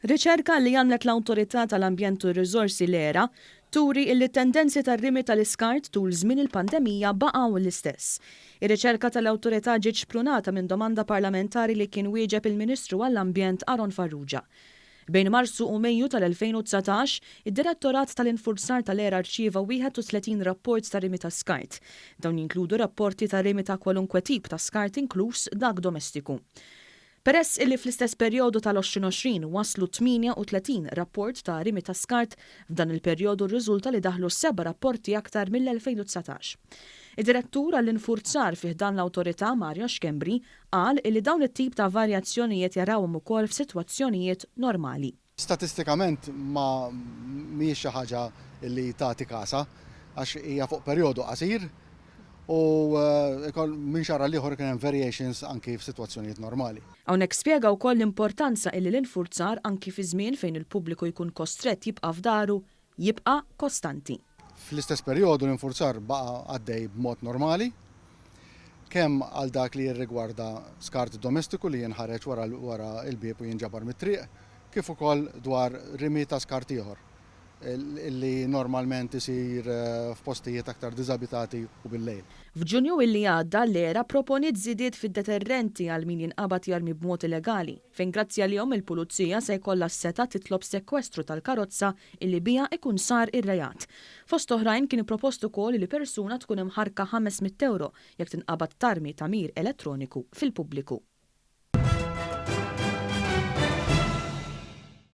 Riċerka li għamlet l-Awtorità tal-Ambjent u r-Riżorsi l-ERA turi illi t-tendenzi tar-rimi tal-iskart tul żmien il-pandemija baqgħu l-istess. Ir-riċerka tal-Awtorità ġiet xprunata minn domanda parlamentari li kien wieġeb il-Ministru għall-Ambjent Aaron Farrugia. Bejn Marzu u Mejju tal-2019, id-Direttorat tal-Infurzar tal-ERA rċieva 31 rapport ta' rimi ta' skart. Dawn jinkludu rapporti ta' rimi ta' kwalunkwe tip ta' skart inkluż dak domestiku. Peress illi fl-istess perjodu tal-2020 waslu 38 rapport ta' rimi ta' skart, f'dan il-perjodu rriżulta li daħlu seba' rapporti aktar mill-2019. Id-Direttur għall-Infurzar fi ħdan l-Awtorità Mario Schembri qal illi dawn it-tip ta' varjazzjonijiet jarawhom ukoll f'sitwazzjonijiet normali. Statistikament ma mhijiex xi ħaġa li tagħti kasha għax hija fuq perjodu qasir u minn xahar għal ieħor ikun hemm variations anki f'sitwazzjonijiet normali. Hawnhekk spjega wkoll l-importanza illi l-infurzar anki fi żmien fejn il-pubbliku jkun kostrett jibqa' f'daru, jibqa' kostanti. Fl-istess perjodu l-infurzar baqa' għaddej b'mod normali, kemm għal dak li jirrigwarda skart domestiku li jinħareġ wara wara l-bieb u jinġabar mit-triq, kif ukoll dwar rimi ta' skart ieħor li normalment isir f'postijiet aktar diżabitati u bil-lejl. F'Ġunju illi għadda, l-ERA pproponiet żidiet fid-deterrenti għal min jinqabad jarmi b'mod illegali, fejn grazzi għalihom il-Pulizija se jkollha s-setgħa titlob sekwestru tal-karozza illi biha ikun sar ir-reat. Fost oħrajn kien propost ukoll li persuna tkun imħarrka 500 ewro jekk tinqabad tarmi tagħmir elettroniku fil-pubbliku.